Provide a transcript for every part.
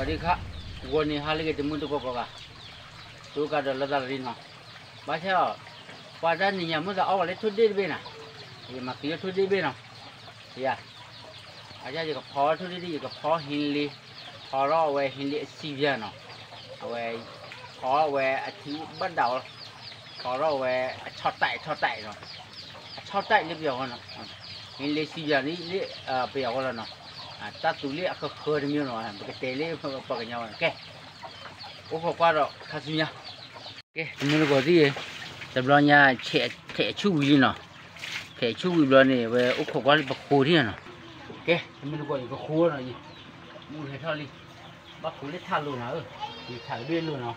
ဒ်ခါ, ဂီၤန့ၣ်ဟါလၢအဂ့ၤ တမုၢ်တကိးကိးဂၤ, တိကဒီးလၢသးလီၤနီၤ, ဘၣ်ဆၣ်အီၤ, ပှၤတၢ်နံၤညါမုၢ်သးအီၣ်ဝဲလၢထိၣ်ဒ့ၣ်တဘ့ၣ်နီၤ, ယမၤသံလၢထိၣ်ဒ့ၣ်တဘ့ၣ်နီၤ, ယၤ, အယၤယကဖီထိၣ်ဒ့ၣ်ဒ် ယကဖီဟံလ့, ဖီထီၣ်အဝဲဟံလ့အစံးပၠၢ်နီၤ, အဝဲ, ဖီအဝဲအထံဘၣ်ဒၣ်အီၤလီၤ, ဖီထီၣ်အဝဲအဆီၣ်တဲာ်ဆီၣ်တဲာ်နီၤ, အဆီၣ်တဲာ်လၢပယီၤဃီနီၤ, ဟံလ့စံးပၠၢ်လၢ, ပယီၤဃီလီၤနီၤ, တၢ်သူးလၢအဃၢၤဃၢၤတမံၤနီၤ, ပကတဲလၢပှၤကညီဝဲနီၤ, ကဲ, အိၣ်ခိးကွၢ်ဒီးခါဆူညါ ကဲ, တမုၢ်တကိးသ့ၣ်, တဘျီညါ, ထဲးဆူၣ်ဝံၤလံနီၤ, ထဲးဆူၣ်ဝံၤဘျီန့ၣ် အဝဲအိၣ်ခိးကွၢ်လၢပဃိထံၣ်နီၤ, ကဲ, တမုၢ်တကိးယကဃိနီၤ, မုၢ်ဟဲထီၣ်လံ, ဘၣ်ဃိလၢထးလိၤနီၤ, ယထးတဘ့ၣ်လိၤနီၤ,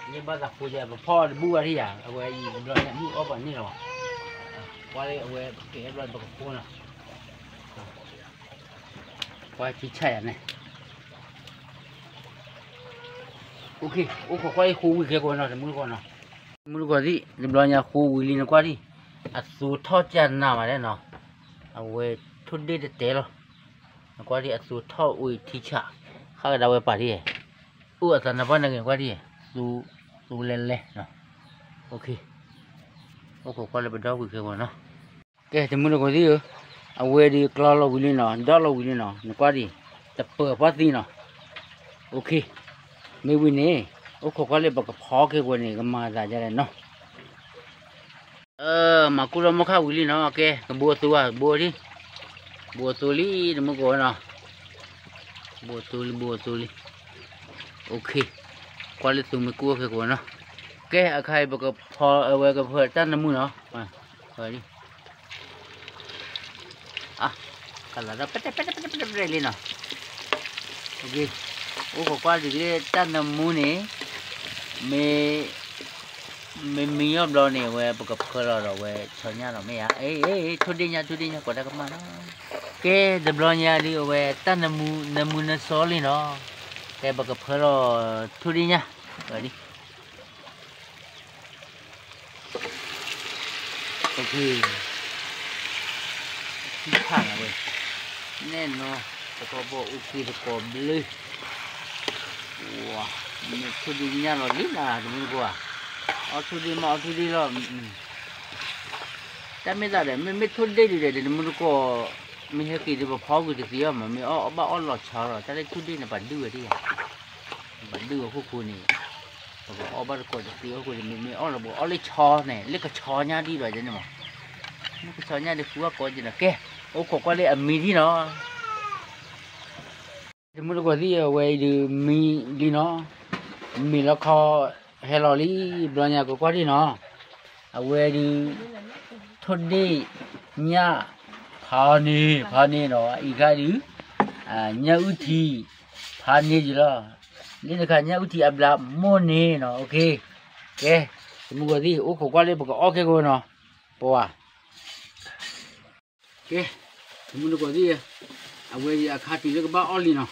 လၢဘၣ်သးဃိယၤ ပဖီအီၤတဘူၣ်ဘၣ်ထံၣ်ယၤ, အဝဲအံၤတဘျီညါမုၢ်အီၣ်ပှၤန့ၣ်လီၤ, ကွၢ်လၢအဝဲပကဲဘျီပကဃိနီၤ, ကွၢ်ထံဆၣ်ယၤန့ၣ် အိၣ်ခိးကွၢ်အံၤဃိဝံၤခဲကိာ်နီၤ, တမုၢ်တကိးနီၤ, တမုၢ်တကိးသ့ၣ် တဘျီညါဃိဝံၤလံနကွၢ်ဒံၣ်, အသူးထီၣ်ကၢ်နးမးလဲၣ်နီၤ, အဝဲထိၣ်ဒ့ၣ်တတဲလီၤ, နကွၢ်ဒံၣ်အသူးထီၣ်အိၣ်အံၤထံဆး, ဃၣ်ကဒါဝဲပာ်ဒ်, အိၣ်အသးနပှၢ်နဂ့ၤနကွၢ်ဒံၣ်, သူးလဲၤလဲၤ, အိၣ်ခိးကွၢ်လၢပဒီဝံၤခဲကိာ်နီၤ ကဲ တမုၢ်တကိးသ့ၣ်ဧၢ, အဝဲဒုးကျီလီၤဝံၤလံနီၤ, ဒီလီၤဝံၤလံနီၤ, နကွၢ်ဒံး, တပၢၤပှၢ်သံနီၤ, အိၣ်ခ့, မ့ၢ်ဝံၤန့ၣ်, အိၣ်ခိးကွၢ်လၢပကဖီခဲကိာ်န့ၣ် ကမၤသးဒ်လဲၣ်နီၤ, မၤကူၣ်ထီၣ်မီၢ်ခါဝံၤလံနီၤ, ကဲ ကဘိအသိဧါ, ဘိအံၤ, ဘိအသိလံ တမုၢ်တကိးနီၤ, ဘိအသိလံ ဘိအသိလံ, အိၣ်ခ့, ကွၢ်လၢသူမ့ၢ်ကူၣ်အီၣ်ခဲကိာ်နီၤ, ကဲ အခါအံၤပကဖီအဝဲကဖၢတၢ်နမူနီၤ, လံ ကလၤဒီး ပတဲပတဲပတဲပတဲပတဲလံနီၤ, အိၣ်ခိးကွၢ်ဒ်လၢတၢ်နမူန့ၣ်, မ့ၢ်, မ့ၢ်မံအီၣ်ဘျီန့ၣ် အဝဲပကဖၢလီၤဒီး အဝဲဆီညၣ်လီၤမ့ၢ်ဧါ, ထိၣ်ဒ့ၣ်ညၣ် ထိၣ်ဒ့ၣ်ညၣ် ကိးတၢ်ကမၣ်နီၤ, ကဲ တဘျီညါဒ်အဝဲတၢ်နမူ နမူနစီလံနီၤ, ကဲ ပကဖၢလီၤထိၣ်ဒ့ၣ်ညၣ်, လံ ထံဆၣ်လီၤဝဲ, နဲၣ်နီၤ, တကီဘီအိၣ်က့ၤတကိးဘျုး, မ့ၢ်ထိၣ်ဒ့ၣ်ညၣ်လီၤလံနၤ တမုၢ်တကိးဧါ, အီၣ်ထိၣ်ဒ့ၣ်မး အီၣ်ထိၣ်ဒ့ၣ်လီၤ, တၢ်မ့ၢ်သးဒီး မ့မ့ၢ်ထိၣ်ဒ့ၣ်ဒ်လဲၣ် တမုၢ်တကိး, မ့ၢ်ဟဲက့ၤဒီးပဖီကွံာ်တသ့အီၤမး မ့ၢ်အီၣ်ဘၣ်အီၣ်လီၤဆီဒီး တၢ်လၢထိၣ်ဒ့ၣ်န့ၣ် ပှၤဒုးဝဲဒၣ်ယၤ ပှၤဒုးဝဲခိၣ်ဃိန့ၣ်, ပကအီၣ်ဘၣ်တကိးတသ့အဃိန့ၣ် မ့မ့ၢ်အီၣ်လီၤပကအီၣ်လၢဆီန့ၣ် လၢကဆီညါဒ်ဒီးန့ၣ်မး, လၢကဆီညါဒ်ဃုအီၣ်ကိးက့ၤနီၤ ကဲ, အိၣ်ခိးကွၢ်လၢအမံထံၣ်နီၤ, တမုၢ်တကိးသ့ၣ်ဧၢ အဝဲအံၤဒုးမံလံနီၤ, မံလီခီဟဲလီၤလံ, ဘျီညါကကွၢ်ထံၣ်နီၤ, အဝဲဒုး, ထိၣ်ဒ့ၣ်, ညၣ်, ဖးန့ၢ် ဖးန့ၢ်နီၤ အံၤခါဒုး, ညၣ်အုၣ်ထံ, ဖးန့ၢ်ယံၤလီၤ, လၢတခါညၣ်အုၣ်ထံအဘျါမိၢ်န့ၢ်နီၤ အိၣ်ခ့, ကဲ, တမုၢ်တကိးသ့ၣ် အိၣ်ခိးကွၢ်လၢပကအီၣ်ခဲကိာ်နီၤ, ပဝၤ ကဲ, တမုၢ်တကိးသ့ၣ်ဧၢ, အဝဲအံၤအခါတုၤလၢကဘၣ်အီၣ်လံနီၤ,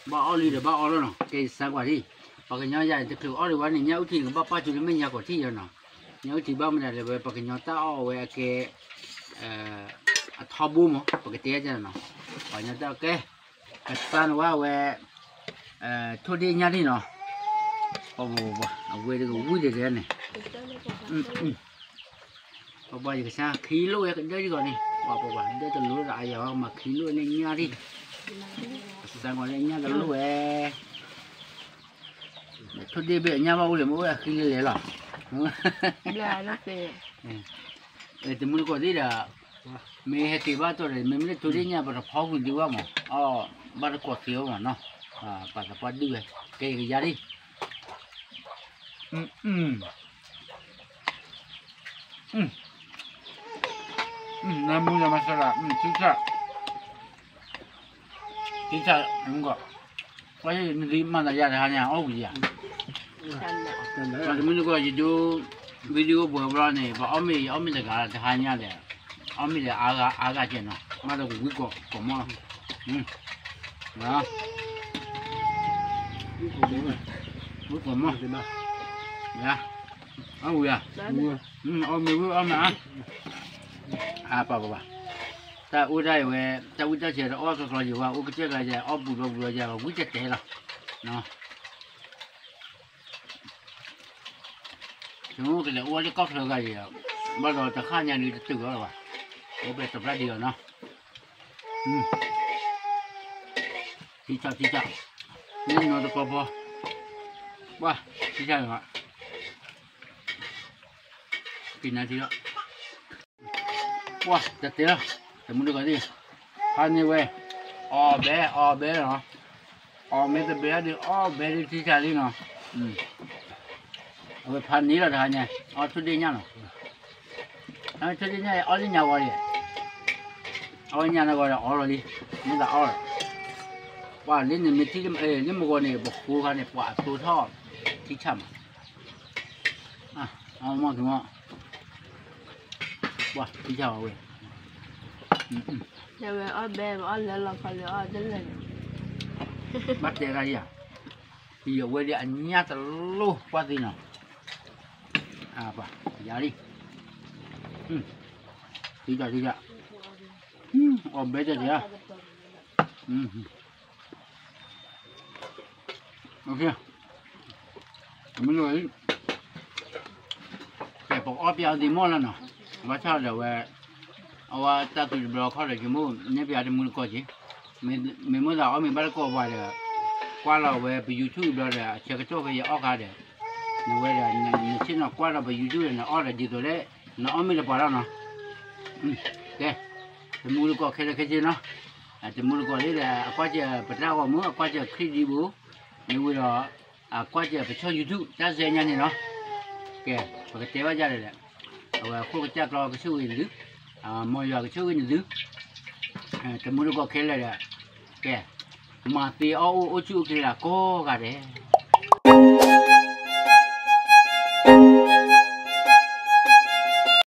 ဘၣ်အီၣ်လံဒီးဘၣ်အီၣ်လီၤနီၤ, ကဲယစၢကွၢ်ဒံး, ပှၤကညီယၤတချုးအီၣ်ဒံးဝဲန့ၣ် ညၣ်အုၣ်ထံန့ၣ် ကဘၣ်ပာ်စူၤလၢမဲာ်ညါကိးထံၣ်ယီၤနီၤ, ညၣ်အုၣ်ထံဘၣ်မနုၤလဲၣ်ဝဲ ပှၤကညီတၢ်အီၣ်ဝဲအကဲ, အထီဘိမး ပကတဲနီၤ, ပှၤကညီတၢ်အီၣ်ကဲ, ကစၢ်နဝဲဝဲ, ထိၣ်ဒ့ၣ်ညၣ်ဒံးနီၤ, အဝဲတကဝံၣ်ဒဲးဒဲးန့ၣ်, ပပှၤယကစၢ်ခံလိၣ်ဝဲကဒၢဒံးဂီၤန့ၣ်, ပပှၤဒၢတလိၣ်ဒီးအယၤမၤခံလိၣ်န့ၣ်ညၣ်ဒံး, ကစၢ်ဂီၤလၢညၣ်တလိၣ်ဝဲ, ထိၣ်ဒ့ၣ်ဘ့ၣ်အညၣ်ဘၣ်အိၣ်လဲၣ် မ့ၢ်အိၣ်အဃံလဲၤလဲၤလီၤ, တမုၢ်တကိးသ့ၣ်ဒီး, မ့ၢ်ဟဲက့ၤဘၣ်တီၢ်ဒီး မ့မ့ၢ်လၢထိၣ်ဒ့ၣ်ညၣ် ပတဖီကွံာ်ဒံးဝဲမး, အီၣ်ဘၣ်တကိးသ့ဝဲမးနီၤ, ပှၤသပှၢ်ဒုးဝဲ, ကဲယကယၤဒံး နမူယမၤစလး ထံဆၣ်, ထံဆၣ်, နဒုးမၤသးယၤတဟါညါ အီၣ်ဝံၤယၤ, တမုၢ်တကိး ယဒိ video ပှဲၤဘျီန့ၣ် ပအီၣ်မ့ၢ်ယအီၣ်မ့ၢ်တဂၤတဟါညါဒီး, အီၣ်မ့ၢ်ဒီးအါဂၤကဲနီၤ, မ့ၢ်ဒီးကဝံကိးမီၢ်လီၤ, ဝံကိးမီၢ်, အီၣ်ဝံၤဧါ, အီၣ်မ့ၢ်ဝံအီၣ်မ့ၢ်အါ, အါပှၤပှၤပှၤ, တၢ်အိၣ်ဒၣ်အံၤဝဲ, တၢ်ဝံတၢ်ဆဲးတအီၣ်ကကျီယံၤဝဲ အိၣ်ကစၢၢ်ကၤယဲ အီၣ်ပူၤဘျီပူၤဘျီယဲ ဝံတတဲလီၤ, ယကလဲၤအိၣ်ဝဲလၢကီၢ်ချၢဂၤအံၤ, ဘၣ်ဒီးတဟါညါဒုးတတုၤလီၤဘၣ်, အိၣ်ဖဲတဘျီဒံးလီၤနီၤ, ထံဆးထံဆး, မ့ၢ်နီတကီၢ်ဖီ, ပှၢ်, ထံဆးလီၤ, က့ၤနၤထံလီၤ ပှၢ် တတဲလီၤ, တမူတကိးသ့ၣ်, ဖးန့ၢ်ဝဲ, အီၣ်ဘဲ အီၣ်ဘဲလီၤ, အီၣ်မ့ၢ်တဘဲဒုး အီၣ်ဘဲဒုးထံဆးလံနီၤ, အဝဲဖးန့ၢ်လီၤတဟါညါ, အီၣ်ဆူၣ်ဒ့ၣ်ညၣ်နီၤ, ဆူၣ်ဒ့ၣ်ညၣ်အီၣ်လၢညါဝီလံ, အီၣ်ညါနဂီၢ်ဒီးအီၣ်လီၤလံ, မ့ၢ်သးအီၣ်လီၤ, ပှၢ်လၢန့ၣ်မ့ၢ်ထံၣ်လၢမုၢ်ဂီၤန့ၣ် ပဃိခါန့ၣ် ပှၤအသိထီၣ်, ထံဆးမး, အီၣ်မီၢ်ကမီၢ်, ပှၢ် ထံဆးဝဲ, ဝဲအီၣ်ဘဲ ပအီၣ်လၢလီၤခီလၢအီၣ်တလၢာ်န့ၣ်, ဘၣ်တဲတၢ်ယၤ, ယဝဲဒၣ်အညၣ်တလိၣ်ကွၢ်သ့နီၤ, ပှၢ် ယၤလံ, ထံဆးထံဆး, အီၣ်ဘဲတၢ်ယၤ မ့ၢ်လီၤ, ဖဲပအီၣ်ပျဲအီၤဒံးမီၢ်လီၤနီၤ, ဘၣ်ဆၣ်ဒီးဝဲ, အဝဲတၢ်သူတဘျီခီၣ်ဒီး ယမိၢ်န့ၢ်ပျဲတမူတကိးက့ၤ, မ့မ့ၢ်သးအီၣ်မ့ၢ်ဘၣ်တကိးပှၤဒီး, ကွၢ်လီၤဝဲပ YouTube ဘျီဒီး အဆၢကတီၢ်ဖဲယအီၣ်ခါဒီး, နဝဲဒီး, နဆ့ၣ်နီၤကွၢ်လီၤပ YouTube ဒီး နအီၣ်ဒီးဒ်သိးလၢ, နအီၣ်မ့ၢ်တပှၤလီၤနီၤ, ကဲ, တမူတကိးခဲလၢာ်ခဲဆ့နီၤ, တမူတကိးသ့ၣ်ဒီး အကွၢ်စၢၤပတၢ်ဂီၤမူ အကွၢ်စၢၤခရံာ်ဒံးဘိ, မ့ၢ်ဝံၤဒီး, အကွၢ်စၢၤပဆီၣ် YouTube တၢ်စဲညါန့ၣ်နီၤ, ကဲ, ပကတဲဘၣ်ယၤဒီး, အဝဲအခိၣ်ကစၢ်ကျီကဆိၣ်ဂ့ၤနသု, မ်ယွၤကဆိၣ်ဂ့ၤနသု, တမူတကိးခဲလၢာ်ဒီး, ကဲ, မၤသ့အီၣ်အိၣ်အိၣ်ဆူၣ်အိၣ်ချ့လၢကိးဂၤဒဲး